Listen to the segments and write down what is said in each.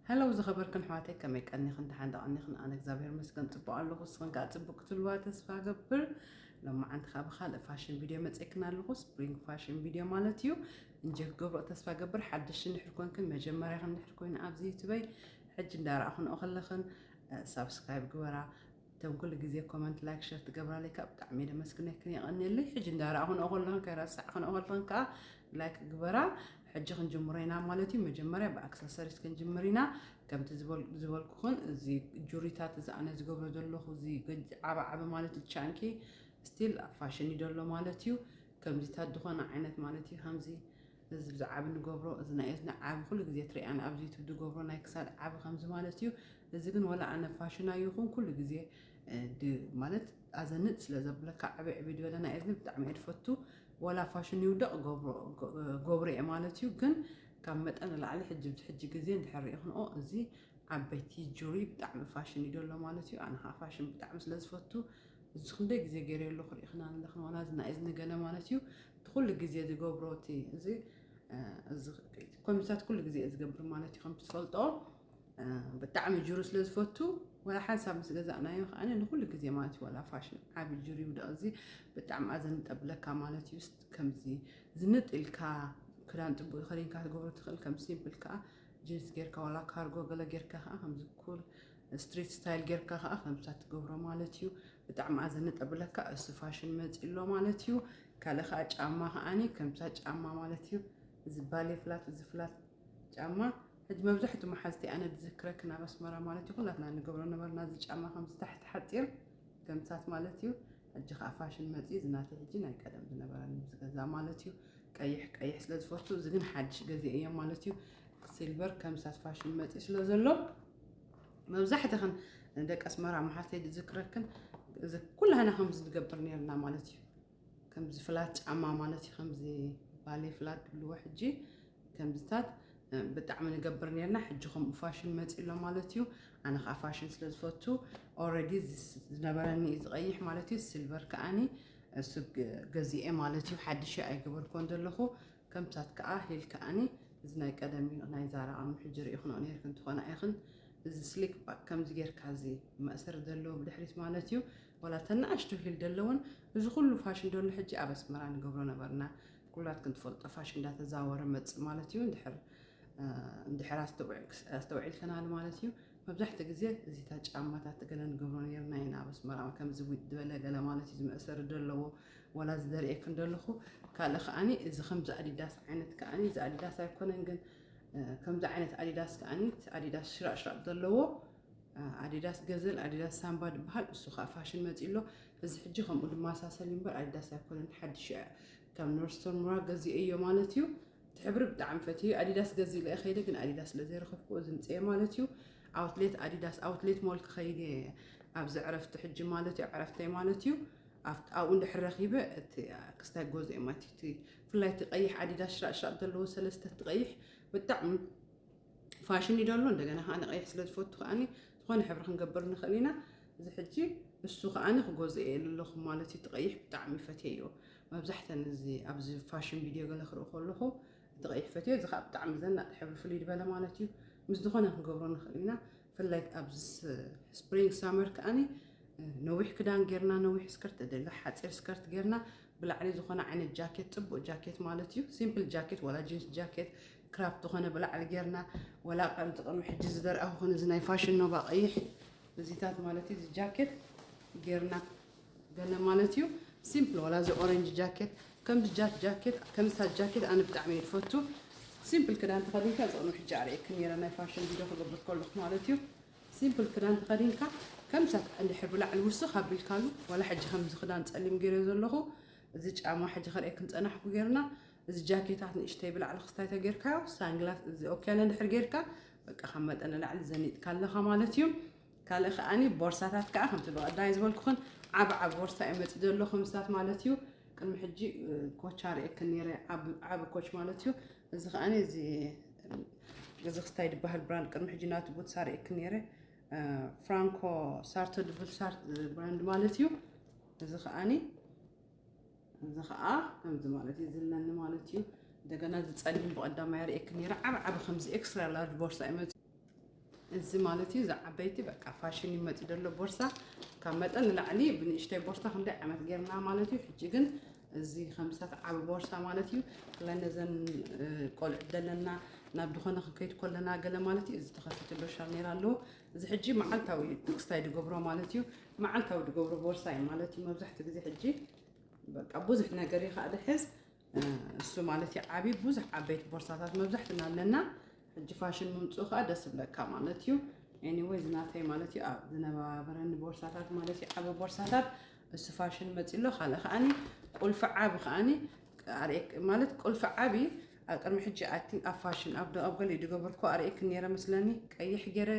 ሄሎ ዝኸበርክን ኣሕዋተይ፣ ከመይ ቀኒኽን? ደሓን ዶ ቀኒኽን? ኣነ እግዚኣብሔር ይመስገን ጽቡቕ ኣለኹ። ንስኽን ከኣ ጽቡቕ ክትህልዋ ተስፋ እገብር። ሎማዓንቲ ከኣ ብኻልእ ፋሽን ቪድዮ መጺእክን ኣለኹ፣ ስፕሪንግ ፋሽን ቪድዮ ማለት እዩ። እንጆይ ክገብሮ ተስፋ እገብር። ሓደሽቲ እንድሕር ኮንክን፣ መጀመርያኽን እንድሕር ኮይኑ ኣብዚ ዩቱበይ፣ ሕጂ እንዳረኣኽንኦ ከለኽን፣ እ፣ ሳብስክራይብ ግበራ። እተን ኩሉ ግዜ ኮመንት፣ ላይክ፣ ሸር ትገብራለይ ከኣ ብጣዕሚ እየ ደመስግነክን፣ የቐንየለይ። ሕጂ እንዳረኣኽንኦ ከለኽን፣ ከይረሳዕኽንኦ ከለኽን ከኣ ላይክ ግበራ። ሕጂ ክንጅምሮ ኢና ማለት እዩ። መጀመርያ ብኣክሰሰሪስ ክንጅምር ኢና። ከምቲ ዝበል-፣ ዝበልኩኽን፣ እዚ ጁሪታት፣ እዚ ኣነ ዝገብሮ ዘለኹ፣ እዚ ገጅ-፣ ዓቢ ዓቢ ማለት እዩ፣ ቻንኪ ስቲል ኣብ ፋሽን እዩ ዘሎ ማለት እዩ። ከምዚታት ዝኾነ ዓይነት ማለት እዩ፣ ከምዚ እዚ ዝዓቢ ንገብሮ፣ እዚ ናይ እዝኒ ዓቢ ኩሉ ግዜ ትሪኣን ኣብዚ ዩቱብ ዝገብሮ ናይ ክሳድ ዓቢ ከምዚ ማለት እዩ። እዚ ግን ወላ ኣነ ፋሽን ኣይኹን ኩሉ ግዜ፣ እ፣ ድ-፣ ማለት ኣዘንጥ ስለ ዘብለካ ዕብይ ዕብይ ዝበለ ናይ እዝኒ ብጣዕሚ እየ ዝፈቱ። ወላ ፋሽን ይውደቕ ገብሮ፣ ገ-፣ ገብሮ እየ ማለት እዩ። ግን ካብ መጠን ንላዕሊ ሕጂ፣ ኣብዚ ሕጂ ግዜ እንድሕር ርኢኽንኦ፣ እዚ ዓበይቲ ጁሪ ብጣዕሚ ፋሽን እዩ ዘሎ ማለት እዩ። ኣነ ኸዓ ፋሽን ብጣዕሚ ስለ ዝፈቱ፣ እዚ ክንደይ ግዜ ገይረ ኣለኹ፣ ርኢኽና ኣለኽን፣ ዋላ እዚ ናይ እዝኒ ገለ ማለት እዩ። እቲ ኩሉ ግዜ ዝገብሮ፣ እቲ እዚ፣ እ፣ እዚ ኮምሳት ኩሉ ግዜ እየ ዝገብር ማለት እዩ። ከም ትፈልጦ፣ እ፣ ብጣዕሚ ጁሪ ስለ ዝፈቱ፣ ዋላ ሓንሳብ ምስ ገዛእናዮ ከኣ ንኩሉ ግዜ ማለት እዩ፣ ዋላ ፋሽን ዓቢ ጁሪ ይውደቕ፣ እዚ ብጣዕሚ ኣዘንጥ የብለካ ማለት እዩ። ስ-፣ ከምዚ ዝንጥ ኢልካ ክዳን ጽቡቕ ተኸዲንካ ትገብሮ ትኽእል፣ ከም ሲምፕል ከኣ ጂንስ ጌርካ፣ ዋላ ካርጎ ገለ ጌርካ ከኣ ከምዚ ኩል ስትሪት ስታይል ጌርካ ከኣ ከምዛ ትገብሮ ማለት እዩ። ብጣዕሚ ኣዘንጥ የብለካ፣ እሱ ፋሽን መጺኡ ኣሎ ማለት እዩ። ካልእ ከኣ ጫማ ከኣኒ ከምዛ ጫማ ማለት እዩ። እዚ ባሌ ፍላት፣ እዚ ፍላት ጫማ፣ ሕጂ መብዛሕትኡ መሓዝቲ ኣነ ዝዝክረክን ኣብ ኣስመራ ማለት እዩ፣ ኩላትና ንገብሮ ነበርና። እዚ ጫማ ከምዚ ታሕቲ ሓጺር ከምሳት ማለት እዩ። ሕጂ ከኣ ፋሽን መጺኡ፣ እዚ ናተይ ሕጂ ናይ ቀደም ዝነበረኒ ምስ ገዛ ማለት እዩ። ቀይሕ ቀይሕ ስለ ዝፈቱ፣ እዚ ግን ሓድሽ ገዚኤ እየ ማለት እዩ። ሲልቨር ከምሳት ፋሽን መጺኡ ስለ ዘሎ፣ መብዛሕትኽን ደቂ ኣስመራ መሓዝተይ ዝዝክረክን፣ እዚ ኩላህና ከምዚ ንገብር ነርና ማለት እዩ። ከምዚ ፍላት ጫማ ማለት እዩ፣ ከምዚ ባሌ ፍላት ዝብልዎ ሕጂ ከምዚታት፣ እ፣ ብጣዕሚ ንገብር ነርና። ሕጂ ከምኡ ፋሽን መጺኡ ኣሎ ማለት እዩ። ኣነ ኸዓ ፋሽን ስለ ዝፈቱ፣ ኦልሬዲ ዝስ-፣ ዝነበረኒ እዩ ዝቐይሕ ማለት እዩ። ሲልቨር ከኣኒ እሱ ግ-፣ ገዚኤ ማለት እዩ። ሓድሽ ኣይገበርኩዎን ዘለኹ። ከምሳት ከኣ ሂል ከኣኒ እዚ ናይ ቀደም እዩ፣ ናይ ዛራ ቅድሚ ሕጂ ርኢኽንኦ ነርክን ትኾና ኢኽን። እዚ ስሊክ ባክ ከምዚ ጌርካ፣ እዚ መእሰሪ ዘለዎ ብድሕሪት ማለት እዩ። ዋላ እተን ንኣሽቱ ሂል ዘለወን፣ እዚ ኩሉ ፋሽን ደሎ ሕጂ ኣብ ኣስመራ ንገብሮ ነበርና። ኩላትክን ትፈልጦ ፋሽን እንዳተዛወረ መጽእ ማለት እዩ። እንድሕር፣ እ፣ እንድሕር ኣስተውዕ-፣ ኣስተውዒልክናሉ ማለት እዩ። መብዛሕትኡ ግዜ እዚታት ጫማታት ገለ ንገብሮ ነርና ኢና ኣብ ኣስመራ፣ ከምዚ ዊጥ ዝበለ ገለ ማለት እዩ፣ እዚ መእሰሪ ዘለዎ፣ ዋላ እዚ ዘርእየክን ዘለኹ። ካልእ ከኣኒ እዚ ከምዚ ኣዲዳስ ዓይነት ከኣኒ፣ እዚ ኣዲዳስ ኣይኮነን ግን፣ እ፣ ከምዚ ዓይነት ኣዲዳስ ከኣኒ፣ ኣዲዳስ ሽራቕ ሽራቕ ዘለዎ፣ እ፣ ኣዲዳስ ገዘል፣ ኣዲዳስ ሳምባ ዝበሃል፣ እሱ ከኣ ፋሽን መጺኡ ኣሎ። እዚ ሕጂ ከምኡ ዝመሳሰል እዩ እምበር ኣዲዳስ ኣይኮነን፣ ሓድሽ እየ፣ ካብ ኖርስተርን ሙራ ገዚኤዮ ማለት እዩ። እቲ ሕብሪ ብጣዕሚ ፈትየ፣ ኣዲዳስ ገዚእ ኢለ እየ ከይደ፣ ግን ኣዲዳስ ስለ ዘይረኸብኩ እዚ ምጽኤ ማለት እዩ። ኣውትሌት ኣዲዳስ፣ ኣውትሌት ሞል ክኸይድ እየ ኣብዚ ዕረፍቲ ሕጂ ማለት እዩ፣ ዕረፍተይ ማለት እዩ። ኣብት-፣ ኣብኡ እንድሕር ረኺበ እቲ ክስታይ ገዝኦ ማለት እዩ። እቲ ብፍላይ እቲ ቀይሕ ኣዲዳስ ሽራቕ ሽራቕ ዘለዎ ሰለስተ፣ እቲ ቀይሕ ብጣዕሚ ፋሽን እዩ ዘሎ። እንደገና ከኣ ቀይሕ ስለ ዝፈቱ ከኣኒ ዝኾነ ሕብሪ ክንገብር ንኽእል ኢና። እዚ ሕጂ እሱ ከኣኒ ክገዝኦ እየ ኣለኹ ማለት እዩ። እቲ ቀይሕ ብጣዕሚ ፈትየዮ። መብዛሕተን እዚ ኣብዚ ፋሽን ቪድዮ ገለ ክርኢ ከለኹ እቲ ቀይሕ ፈትዮ፣ እዚ ከኣ ብጣዕሚ ዘናጥ ሕብሪ ፍልይ ዝበለ ማለት እዩ። ምስ ዝኾነ ክንገብሮ ንኽእል ኢና። ብፍላይ ኣብዚ ስ-፣ ስፕሪንግ ሳመር ከኣኒ፣ እ፣ ነዊሕ ክዳን ጌርና፣ ነዊሕ ስከርት፣ ተደሊ ሓጺር ስከርት ጌርና፣ ብላዕሊ ዝኾነ ዓይነት ጃኬት፣ ጽቡቕ ጃኬት ማለት እዩ። ሲምፕል ጃኬት፣ ዋላ ጂንስ ጃኬት፣ ክራፕ ዝኾነ ብላዕሊ ጌርና፣ ዋላ ከምቲ ቅድሚ ሕጂ ዝደርኣኹ፣ እዚ ናይ ፋሽን ኖባ ቀይሕ፣ እዚታት ማለት እዩ። እዚ ጃኬት ጌርና ገለ ማለት እዩ። ሲምፕል፣ ዋላ እዚ ኦረንጅ ጃኬት፣ ከምዚ ጃት ጃኬት፣ ከምዚታት ጃኬት ኣነ ብጣዕሚ እየ ዝፈቱ። ሲምፕል ክዳን ተኸዲንካ፣ እዚ ቅድሚ ሕጂ ኣርእየክን ነይረ፣ ናይ ፋሽን ቪድዮ ክገብር ከለኹ ማለት እዩ። ሲምፕል ክዳን ተኸዲንካ፣ ከምዚታት እንድሕር ብላዕሊ ውስኽ ኣቢልካሉ፣ ዋላ ሕጂ ከምዚ ክዳን ጸሊም ገይረ ዘለኹ፣ እዚ ጫማ ሕጂ ከርእየክን ጸናሕኩ ጌርና፣ እዚ ጃኬታት ንእሽተይ ብላዕሊ ክስታይ ተጌርካዮ፣ ሳንግላስ እዚ ኦኬ ኣለ እንድሕር ጌርካ፣ በቃ ካብ መጠን ንላዕሊ ዘኒጥካ ኣለኻ ማለት እዩ። ካልእ ከኣኒ ቦርሳታት ከኣ ከምቲ ብቐዳይ ዝበልኩኽን ዓቢ ዓቢ ቦርሳ እዩ መጺእ ዘሎ፣ ከምስታት ማለት እዩ። ቅድሚ ሕጂ፣ እ፣ ኮቻ ርእየክን ነይረ፣ ዓቢ፣ ዓቢ ኮች ማለት እዩ። እዚ ከኣኒ እዚ፣ እዚ ክስታይ ዝበሃል ብራንድ ቅድሚ ሕጂ ናቱ ቡትሳ ርእየክን ነይረ፣ እ፣ ፍራንኮ ሳርቶ ድብል ሳር-፣ ብራንድ ማለት እዩ። እዚ ከኣኒ፣ እዚ ከኣ ከምዚ ማለት እዩ ዝለኒ ማለት እዩ። እንደገና እዚ ጸሊም ብቐዳማይ ርእየክን ነይረ፣ ዓቢ ዓቢ ከምዚ ኤክስትራ ላርጅ ቦርሳ እዩ መጺእ። እዚ ማለት እዩ፣ እዚ ዓበይቲ በቃ ፋሽን ይመጽእ ዘሎ ቦርሳ፣ ካብ መጠን ንላዕሊ ብንእሽተይ ቦርሳ ክንደይ ዓመት ጌርና ማለት እዩ። ሕጂ ግን እዚ ከምሳት ዓቢ ቦርሳ ማለት እዩ። ብፍላይ ነዘን፣ እ፣ ቆልዑ ደለና፣ ናብ ድኾነ ክንከይድ ከለና ገለ ማለት እዩ። እዚ ተኸፊቱ ዶ ሻነር ኣለዎ። እዚ ሕጂ መዓልታዊ ክስታይ ድገብሮ ማለት እዩ። መዓልታዊ ድገብሮ ቦርሳ እዩ ማለት እዩ። መብዛሕትኡ ግዜ ሕጂ በቃ ብዙሕ ነገር እዩ ከዓ ድሕዝ። እ፣ እሱ ማለት እዩ ዓቢ፣ ብዙሕ ዓበይቲ ቦርሳታት መብዛሕትና ኣለና። ሕጂ ፋሽን ምምፅኡ ከዓ ደስ ይብለካ ማለት እዩ። ኤኒወይ፣ ዝናተይ ማለት እዩ ኣብ ዝነበረኒ ቦርሳታት ማለት እዩ፣ ዓቢ ቦርሳታት እሱ ፋሽን መፂ ኣሎ። ካልእ ከዓኒ ቁልፊ ዓቢ ከዓኒ ኣርእየክ-፣ ማለት ቁልፊ ዓቢ ኣብ ቅድሚ ሕጂ ኣይ ቲንክ ኣብ ፋሽን ኣብ ዶ-፣ ኣብ ገለ ድገበርኩ ኣርእየክ ነይረ መስለኒ። ቀይሕ ገይረ፣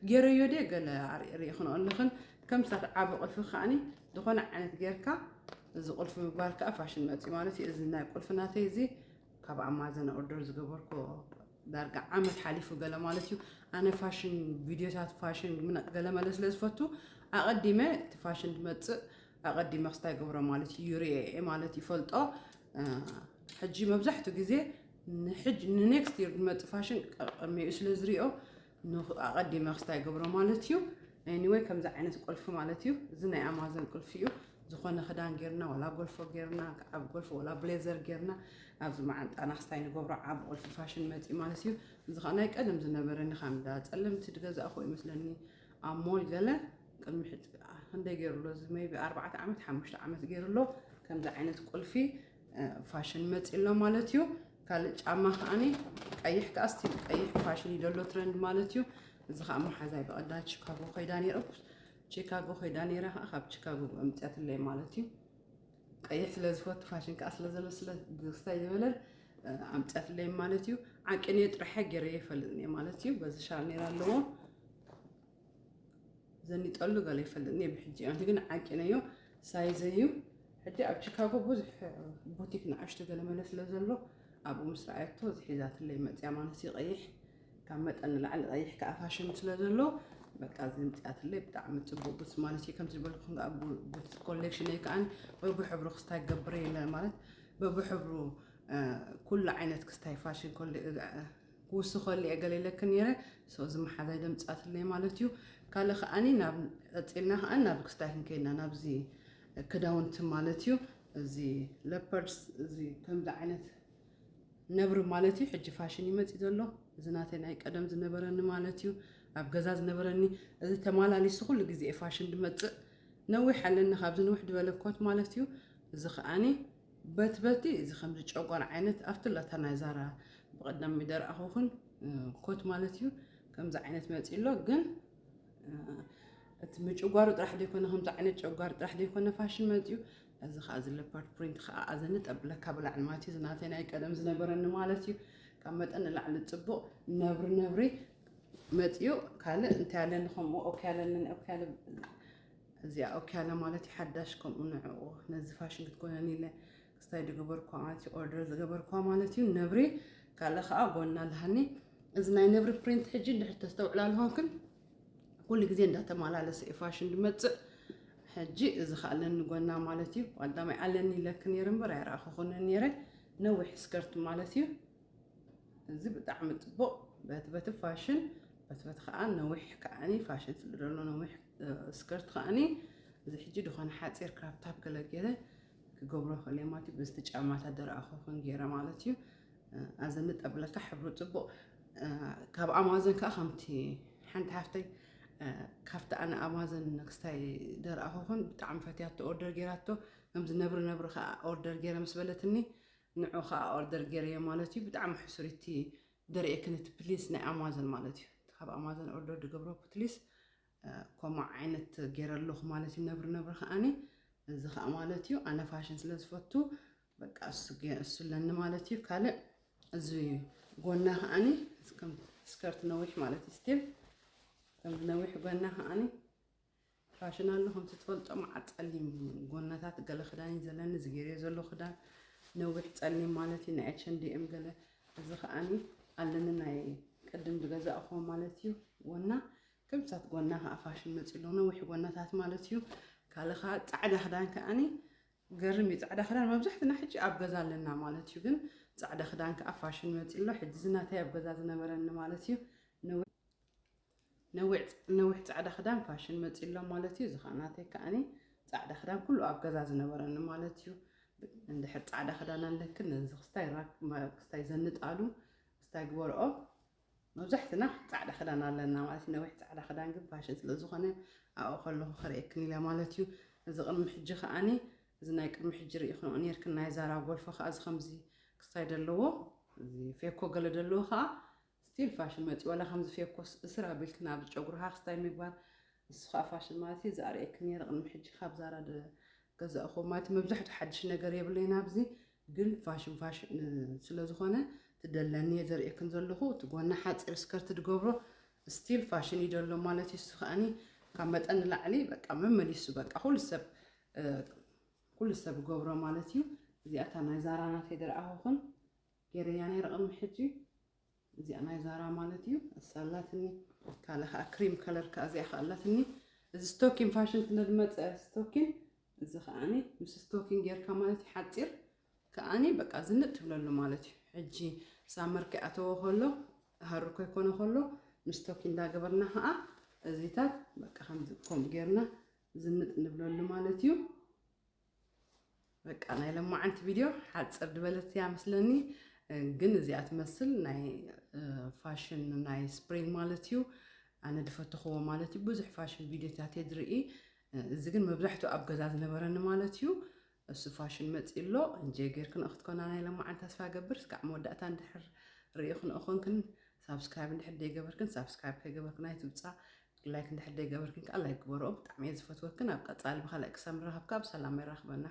ገይረዮ ድየ ገለ ኣርኢ-፣ ርኢ ክንኦ ኣለኽን። ከምሳት ዓቢ ቁልፊ ከዓኒ ዝኾነ ዓይነት ጌርካ እዚ ቁልፊ ምግባር ከዓ ፋሽን መፂ ማለት እዩ። እዚ ናይ ቁልፊ ናተይ እዚ ካብ ኣማዘን ኦርደር ዝገበርኩ ዳርጋ ዓመት ሓሊፉ ገለ ማለት እዩ። ኣነ ፋሽን ቪድዮታት ፋሽን ምና-፣ ገለ መለ ስለ ዝፈቱ ኣቐዲመ እቲ ፋሽን ዝመፅእ ኣቐዲመ ክስታይ ገብሮ ማለት እዩ። ሪኤ ማለት ይፈልጦ። እ፣ ሕጂ መብዛሕትኡ ግዜ ንሕጂ ንኔክስት ይር ዝመፅእ ፋሽን ቀ-፣ ቀድሚኡ ስለ ዝሪኦ ንኽ-፣ ኣቐዲመ ክስታይ ገብሮ ማለት እዩ። ኤኒወይ ከምዚ ዓይነት ቁልፊ ማለት እዩ። እዚ ናይ ኣማዘን ቁልፊ እዩ። ዝኾነ ክዳን ጌርና፣ ዋላ ጎልፎ ጌርና፣ ዓብ ጎልፎ ዋላ ብሌዘር ጌርና፣ ኣብዚ መዓንጣና ክስታይ ንገብሮ ዓብ ቁልፊ ፋሽን መፂ ማለት እዩ። እዚ ኸዓ ናይ ቀደም ዝነበረኒ፣ ካብ እንዳ ጸለምቲ ድገዛእኹ ይመስለኒ፣ ኣብ ሞል ገለ ቅድሚ ሕጂ፣ ክንደይ ገይሩ ኣሎ? እዚ ሜይቢ ኣርባዕተ ዓመት፣ ሓሙሽተ ዓመት ገይሩ ኣሎ። ከምዚ ዓይነት ቁልፊ፣ እ፣ ፋሽን መፂ ኣሎ ማለት እዩ። ካልእ ጫማ ከዓኒ ቀይሕ ከኣ ስቲል ቀይሕ ፋሽን እዩ ዘሎ ትረንድ ማለት እዩ። እዚ ከኣ መሓዛይ ብቐዳ ቺካጎ ከይዳ ነይረ፣ ቺካጎ ከይዳ ነይረ ከኣ ካብ ቺካጎ ኣምፅኣትለይ ማለት እዩ። ቀይሕ ስለ ዝፈቱ ፋሽን ከኣ ስለ ዘሎ ስለ ግስታይ ዝበለ፣ እ፣ ኣምፅኣትለይ ማለት እዩ። ዓቂነ ጥርሐ ገይረ ይፈልጥ እየ ማለት እዩ። በዚ ሻነር ኣለዎ። ዘኒጠሉ ገለ ይፈልጥኒ ብሕጂ፣ ኣንቲ ግን ዓቂነዮ ሳይዘዩ። ሕጂ ኣብ ቺካጎ ብዙሕ ቡቲክ ንኣሽቱ ገለ መለ ስለ ዘሎ ኣብኡ ምስ ረኣየቶ እዚ ሒዛትለይ መፅያ ማለት እዩ። ቀይሕ ካብ መጠን ንላዕሊ ቀይሕ ከዓ ፋሽን ስለ ዘሎ በቃ እዚ ምፅያትለይ ብጣዕሚ ፅቡቅ ቡትስ ማለት እዩ። ከምቲ ዝበልኩ ኣብ ቡ-፣ ቡትስ ኮሌክሽን እየ ከዓ በብሕብሩ ክስታይ ገብረ የለን ማለት በብሕብሩ፣ እ፣ ኩሉ ዓይነት ክስታይ ፋሽን ኮሌ-፣ እ፣ ክውስኸሉ እየ ገለ ኢለክን ነይረ። ሶ እዚ መሓዛይ ደምፃትለይ ማለት እዩ። ካልእ ከዓኒ ናብ ቀፂልና ከዓ ናብ ክስታይ ክንከይድና ናብዚ ክዳውንቲ ማለት እዩ። እዚ ሌፐርድስ እዚ ከምዚ ዓይነት ነብሪ ማለት እዩ። ሕጂ ፋሽን ይመፅእ ዘሎ። እዚ ናተይ ናይ ቀደም ዝነበረኒ ማለት እዩ። ኣብ ገዛ ዝነበረኒ እዚ ተማላሊሱ ኩሉ ግዜ ፋሽን ድመፅእ ነዊሕ ኣለኒ። ካብዚ ንውሕ ድበለ ኮት ማለት እዩ። እዚ ከዓኒ በቲ በቲ እዚ ከምዚ ጨጓር ዓይነት ኣብቲ ላታ ናይ ዛራ ብቐዳም ይደርኣኹኹን፣ እ፣ ኮት ማለት እዩ። ከምዚ ዓይነት መፂ ኣሎ ግን፣ እ፣ እቲ ምጭጓሩ ጥራሕ ዘይኮነ፣ ከምዚ ዓይነት ጨጓር ጥራሕ ዘይኮነ ፋሽን መፂኡ። እዚ ከዓ እዚ ሌፐርድ ፕሪንት ከዓ ኣዘኒ ጠብለካ ብላዕሊ ማለት እዩ። እዚ ናተይ ናይ ቀደም ዝነበረኒ ማለት እዩ። ካብ መጠን ንላዕሊ ፅቡቕ ነብሪ ነብሪ መፂኡ። ካልእ እንታይ ኣለኒ ከምኡ ኦኬ ኣለኒ፣ ኦኬ ኣለ፣ እዚኣ ኦኬ ኣለ ማለት እዩ። ሓዳሽ ከምኡ ንዕኡ ነዚ ፋሽን ክትኮነኒ ኢለ ክስታይ ዝገበርኳ ማለት እዩ፣ ኦርደር ዝገበርኳ ማለት እዩ። ነብሪ ካልእ ከዓ ጎና ኣለሃኒ። እዚ ናይ ነብሪ ፕሪንት ሕጂ እንድሕር ተስተውዕላ ኣለኹንክን ኩሉ ግዜ እንዳተመላለሰ እዩ ፋሽን ዝመፅእ። ሕጂ እዚ ከዓ ኣለኒ ጎና ማለት እዩ። ቀዳማይ ኣለኒ ኢለክ ነይረ እምበር ኣይረኣኹኹን ነይረ። ነዊሕ ስከርት ማለት እዩ። እዚ ብጣዕሚ ፅቡቕ፣ በቲ በቲ ፋሽን፣ በቲ በቲ ከዓ ነዊሕ ከዓኒ ፋሽን ስለ ዘሎ ነዊሕ፣ እ፣ ስከርት ከዓኒ እዚ ሕጂ ዝኾነ ሓፂር ክራፕ ታፕ ገለ ገይረ ክገብሮ ክእል እየ ማለት እዩ። በዚ ጫማታት ደረኣኹ ክንገይረ ማለት እዩ። እ፣ ኣዘኒ ጠብለካ ሕብሩ ፅቡቕ። እ፣ ካብ ኣማዞን ከዓ ከምቲ ሓንቲ ሓፍተይ፣ እ፣ ካብቲ ኣነ ኣማዞን ክስታይ ደረኣኹኹን ብጣዕሚ ፈትያቶ ኦርደር ገይራቶ። ከምዚ ነብሪ ነብሪ ከዓ ኦርደር ገይረ ምስ በለትኒ ንዑ ከዓ ኦርደር ገይረዮ ማለት እዩ። ብጣዕሚ ሕሱሪቲ ደርእየክን እቲ ፕሊስ ናይ ኣማዞን ማለት እዩ። ካብ ኣማዞን ኦርደር ድገብረኩ ፕሊስ፣ እ፣ ከምኡ ዓይነት ገይረ ኣለኹ ማለት እዩ። ነብሪ ነብሪ ከዓኒ እዚ ከዓ ማለት እዩ። ኣነ ፋሽን ስለ ዝፈቱ በቃ እሱ ገ-፣ እሱ ኣለኒ ማለት እዩ። ካልእ እዚ ጎና ከዓኒ ከም ስከርት ነዊሕ ማለት እዩ። ስቲል ከም ነዊሕ ጎና ከዓኒ ፋሽን ኣሎ። ከምቲ ትፈልጦ መዓ ጸሊም ጎናታት ገለ ክዳን እዩ ዘለኒ። እዚ ገይረዮ ዘሎ ክዳን ነዊሕ ጸሊም ማለት እዩ። ናይ ኤች ኤንድ ኤም ገለ። እዚ ከዓኒ ኣለኒ ናይ ቅድም ዝገዛእኹዎ ማለት እዩ። ጎና ከምሳት ጎና ከዓ ፋሽን መፂ ኣሎ። ነዊሕ ጎናታት ማለት እዩ። ካልእ ከዓ ጻዕዳ ክዳን ከዓኒ ገርም እዩ። ጻዕዳ ክዳን መብዛሕትና ሕጂ ኣብ ገዛ ኣለና ማለት እዩ። ግን ጻዕዳ ክዳን ከዓ ፋሽን መፂ ኣሎ። ሕጂ እዚ ናተይ ኣብ ገዛ ዝነበረኒ ማለት እዩ። ነዊሕ ነዊሕ ነዊሕ ጻዕዳ ክዳን ፋሽን መጺ ኣሎ ማለት እዩ። እዚ ከዓ ናተይ ከዓኒ ጻዕዳ ክዳን ኩሉ ኣብ ገዛ ዝነበረኒ ማለት እዩ። እንድሕር ጻዕዳ ክዳን ኣለክን ነዚ ክስታይ ራክ ክስታይ ዘንጣሉ ክስታይ ግበርኦ። መብዛሕትና ጻዕዳ ክዳን ኣለና ማለት እዩ። ነዊሕ ጻዕዳ ክዳን ግን ፋሽን ስለ ዝኾነ ኣብኡ ከለኹ ከርእየክን ኢለ ማለት እዩ። እዚ ቅድሚ ሕጂ ከዓኒ እዚ ናይ ቅድሚ ሕጂ ርኢኽንኦ ነርክን ናይ ዛራ ጎልፎ ከዓ እዚ ከምዚ ክስታይ ዘለዎ እዚ ፌኮ ገለ ዘለዎ ከዓ ስቲል ፋሽን መፂ ዋላ ከምዚ ፌኮስ እስር ኣቢልክን ኣብዚ ጨጉርካ ክስታይ ምግባር ንሱ ከዓ ፋሽን ማለት እዩ። ዝኣርእየክን ነረ ቅድሚ ሕጂ ካብ ዛራ ገዛእኹ ማለት እዩ። መብዛሕትኡ ሓድሽ ነገር የብለይን ኣብዚ ግን ፋሽን ፋሽን ስለዝኾነ ትደለኒ እየ ዘርእየክን ዘለኹ። እቲ ጎና ሓፂር ስከርት ትገብሮ ስቲል ፋሽን እዩ ደሎ ማለት እዩ። እሱ ከዓኒ ካብ መጠን ንላዕሊ በቃ መመሊሱ በቃ ኩሉ ሰብ ኩሉ ሰብ ገብሮ ማለት እዩ። እዚኣታ ናይ ዛራ ናተይ ደርኣኹን ገይረያ ነይረ ቅድሚ ሕጂ። እዚኣ ናይ ዛራ ማለት እዩ። እሳላትኒ ካልእ ከዓ ክሪም ከለር ከዓ እዚኣ ከዓ ኣላትኒ። እዚ ስቶኪን ፋሽን ክነድመፀ ስቶኪን እዚ ከዓኒ ምስ ስቶኪን ጌርካ ማለት እዩ። ሓፂር ከዓኒ በቃ ዝንጥ ትብለሉ ማለት እዩ። ሕጂ ሳመር ከይኣተወ ከሎ ሃሩ ከይኮነ ከሎ ምስ ስቶኪን እንዳገበርና ከዓ እዚታት በቃ ከምዚ ከምኡ ጌርና ዝንጥ ንብለሉ ማለት እዩ። በቃ ናይ ለማዓንቲ ቪድዮ ሓፅር ድበለት እያ መስለኒ። ግን እዚኣ ትመስል ናይ ፋሽን ናይ ስፕሪንግ ማለት እዩ። ኣነ ድፈተኽዎ ማለት እዩ። ብዙሕ ፋሽን ቪድዮታት እየ ዝርኢ። እዚ ግን መብዛሕትኡ ኣብ ገዛ ዝነበረኒ ማለት እዩ። እሱ ፋሽን መፂ ኣሎ እንጀ ጌርክን ክትኮና ናይ ለማዓን ተስፋ ገብር ስካዕ መወዳእታ እንድሕር ርእዩ ክንእኾንክን ሳብስክራይብ እንድሕር ደይገበርክን ሳብስክራይብ ከይገበርክን ኣይትውፃ። ላይክ እንድሕር ደይገበርክን ከዓ ላይክ ግበርኦ። ብጣዕሚ እየ ዝፈትወክን ኣብ ቀፃሊ ብካልእ ክሳብ ንራኸብ ካብ ሰላም የራኽበና።